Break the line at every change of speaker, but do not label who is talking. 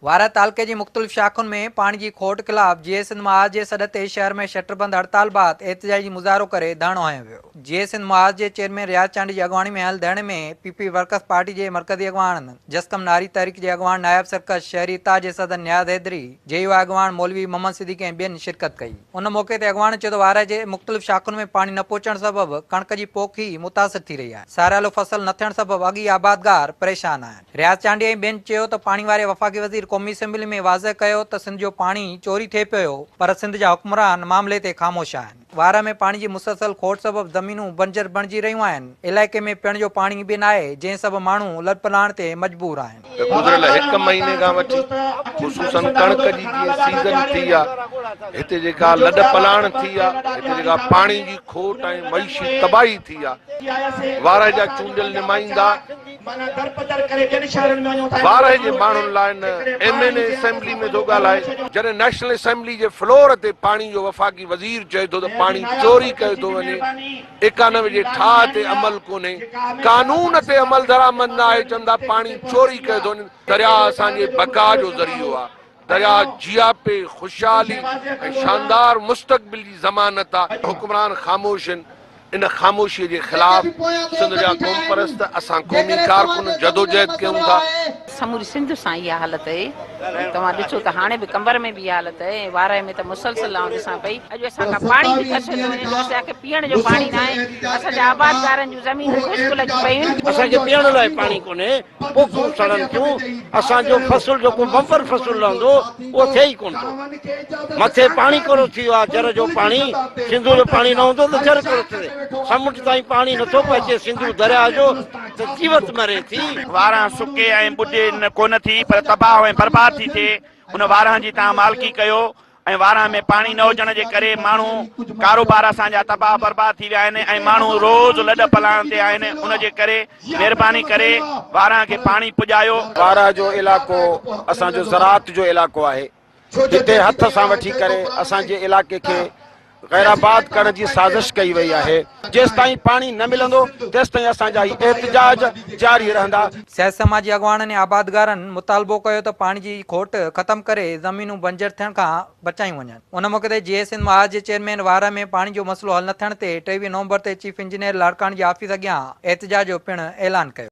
وارهه تعلقي جي مختلف شاخن ۾ پاڻي جي کوٽ خلاف جيئي سنڌ محاذ جي سڏ تي شهر ۾ شٽر بند هڙتال بعد احتجاجي مظاهرو ڪري ڌرڻو هنيو ويو. جيئي سنڌ محاذ جي چيئرمين رياض چانڊيي جي اڳواڻي ۾ هنيل ڌرڻي ۾ پي پي ورڪرز پارٽي جي مرڪزي اڳواڻ جسقم ناري تحريڪ جي اڳواڻ ناياب سرڪش، شهري اتحاد جي صدر نياز حيدري، جي يو آء اڳواڻ مولوي محمد صديقي ۽ ٻين شرڪت ڪئي. ان موقعي تي اڳواڻن چيو ته وارهه جي مختلف شاخن ۾ پاڻي نه پهچڻ سبب ڪڻڪ جي پوکي متاثر ٿي رهي آهي، ساريالو فصل نه ٿيڻ سبب اڳ ئي آبادگار پريشان آهن. رياض چانڊيي ۽ ٻين چيو ته پاڻي واري وفاقي وزير قومي اسيمبلي ۾ واضح ڪيو ته سنڌ جو پاڻي چوري ٿئي پيو پر سنڌ جا حڪمران معاملي تي خاموش آهن. وارهه ۾ پاڻي جي مسلسل کوٽ سبب زمينون بنجر بڻجي رهيون آهن، علائقي ۾ پيئڻ جو پاڻي به ناهي جنهن سبب ماڻهو لڏپلاڻ تي مجبور آهن.
ته گذريل هڪ مهيني کان وٺي خصوصن ڪڻڪ جي جيئن سيزن ٿي آ هتي جيڪا لڏپلاڻ ٿي آ هتي جيڪا پاڻي جي کوٽ ۽ معيشي تباهي ٿي آ وارهه جا چونڊيل نمائندا وارهه جي ماڻهن لاء نه ايم اين اي اسيمبلي ۾ ٿو ڳالهائي. جڏهن نيشنل اسيمبلي جي فلور تي پاڻي جو وفاقي وزير چئي ٿو ته پاڻي چوري ڪيو ٿو وڃي، 91 جي ٺاهه تي عمل ڪونهي، قانون تي عملدرآمد نه آهي، چون ٿا پاڻي چوري ڪيو ٿو وڃي، درياء اسان جي بقا جو ذريعو آهي، درياء جياپي، خوشحالي ۽ شاندار مستقبل جي ضمانت آهي، حڪمران خاموش آهن، ان خاموشيء جي خلاف سنڌ جا قومپرست اسان قومي ڪارڪن جدوجهد ڪيون ٿا.
سموري سنڌ سان اها حالت اهي. توهان ڏسو ته هاڻي به قمبر ۾ به اها حالت اهي ۽ وارهه ۾ ته مسلسل آئون ڏسان پئي. اڄ اسان کان پاڻي به کسيو ٿو وڃي جو اسان کي پيئڻ جو پاڻي ناهي. اسان جا آبادگارن جون زمينون خشڪ لڳيون پيون آهن.
اسان کي پيئڻ لاء پاڻي ڪونهي. پوکون سڙن ٿيون، اسان جو فصل جيڪو بمپر فصل لهندو اهو ٿئي ئي ڪونه ٿو. مٿي پاڻي ڪورو ٿي ويو آهي، جر جو پاڻي، سنڌوء جو پاڻي نه هوندو ته جر ڪورو ٿيندي. سمنڊ تائين پاڻي نٿو پهچي سنڌو درياهه جو ته جيوت مري ٿي.
وارهه سڪي ۽ ٻڏي ڪونه ٿي پر تباهه ۽ برباد ٿي ٿئي. ان وارهه جي توهان مالڪي ڪيو ۽ وارهه ۾ پاڻي نه هجڻ جي ڪري ماڻهو ڪاروبار اسان جا تباهه برباد ٿي ويا آهن ۽ ماڻهو روز لڏ پلاڻ تي آهن ان جي ڪري مهرباني ڪري وارهه کي پاڻي پڄايو.
وارهه جو علائقو اسان جو زراعت جو علائقو آهي جتي هٿ سان وٺي ڪري اسان جي علائقي کي غير آباد ڪرڻ جي سازش ڪئي وئي آهي جيستائين پاڻي نه ملندو تيستائين اسان جا هي احتجاج جاري رهندا.
سياسي سماجي اڳواڻن ۽ آبادگارن مطالبو ڪيو ته پاڻي جي کوٽ ختم ڪري زمينون بنجر ٿيڻ کان بچايون وڃن. ان موقعي تي جيئي سنڌ محاذ جي چيئرمين وارهه ۾ پاڻي جو مسئلو حل نه ٿيڻ تي 23 نومبر تي چيف انجنيئر لاڙڪاڻي جي آفيس اڳيان احتجاج جو پڻ اعلان ڪيو.